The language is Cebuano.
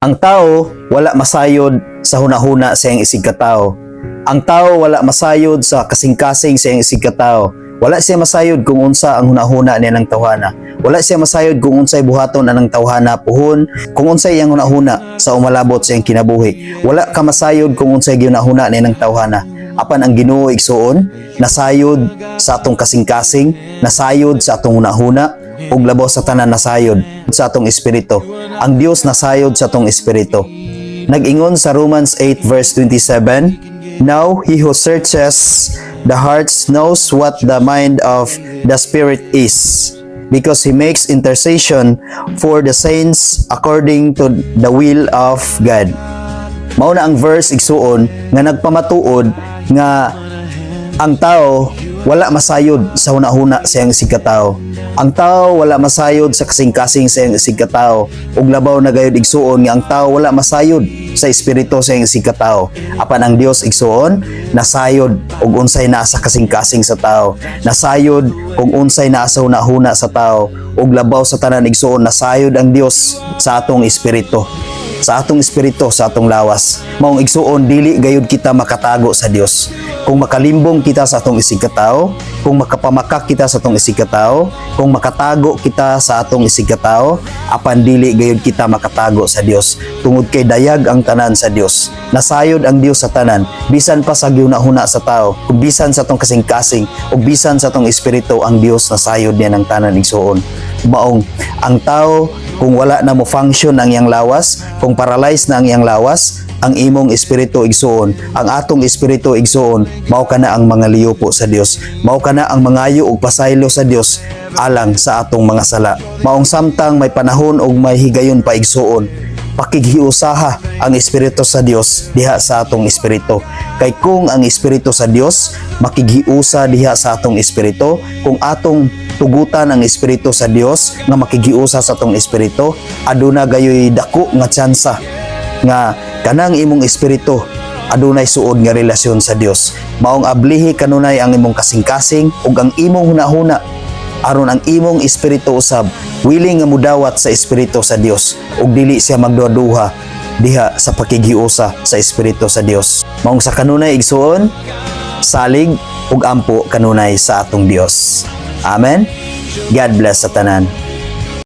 Ang tao wala masayod sa hunahuna sa iyang isigkatao. Ang tao wala masayod sa kasing-kasing sa iyang isigkatao. Wala siya masayod kung unsa ang hunahuna niya ng tawhana. Wala siya masayod kung unsay buhaton anang tawhana puhon, kung unsay iyang hunahuna sa umalabot sa iyang kinabuhi. Wala ka masayod kung unsay gihunahuna niya ng tawhana. Apan ang Ginoo, igsuon, nasayod sa atong kasing-kasing, nasayod sa atong hunahuna, ug labaw sa tanan, nasayod sa atong espiritu. Ang Dios nasayod sa atong espiritu. Nag-ingon sa Romans 8 verse 27, "Now he who searches the hearts knows what the mind of the Spirit is, because he makes intercession for the saints according to the will of God." Mao na ang verse, igsuon, nga nagpamatuod nga ang tao wala masayod sa hunahuna sa iyang isigkatao. Ang tao wala masayod sa kasing-kasing sa iyang isigkatao. Ug labaw na gayud, igsuon, nga ang tao wala masayod sa espiritu sa iyang isigkatao. Apan ang Dios, igsuon, nasayod og unsay naa sa kasing-kasing sa tao. Nasayod kung unsay naa sa hunahuna sa tao. Ug labaw sa tanan, igsuon, nasayod ang Dios sa atong espiritu, sa atong espiritu, sa atong lawas. Maong igsuon, dili gayud kita makatago sa Dios. Kung makalimbong kita sa atong isigkatao, kung makapamakak kita sa atong isigkatao, kung makatago kita sa atong isigkatao, apan dili gayud kita makatago sa Dios. Tungod kay dayag ang tanan sa Dios. Nasayod ang Dios sa tanan, bisan pa sa gihuna-huna sa tao, kung bisan sa atong kasing-kasing, ug bisan sa atong espiritu, ang Dios nasayod niya ng tanan, igsuon. Maong ang tao, kung wala na mo function ang iyang lawas, kung paralyzed na ang iyang lawas, ang imong espiritu, igsuon, ang atong espiritu, igsuon, mao kana ang mga liyupo sa Dios. Mao kana ang mangayo og pasaylo sa Dios alang sa atong mga sala. Maong samtang may panahon og may higayon pa, igsuon, pakighiusaha ang espiritu sa Dios diha sa atong espiritu. Kay kung ang espiritu sa Dios makighiusa diha sa atong espiritu, kung atong tugutan ang espiritu sa Dios nga makighiusa sa atong espiritu, aduna gayoy dako nga tsansa nga kanang imong espiritu adunay suod nga relasyon sa Dios. Maong ablihi kanunay ang imong kasing-kasing ug ang imong hunahuna aron ang imong espiritu usab willing nga mudawat sa espiritu sa Dios ug dili siya magduha diha sa pakighiusa sa espiritu sa Dios. Maong sa kanunay, igsuon, salig ug ampo kanunay sa atong Dios. Amen. God bless sa tanan.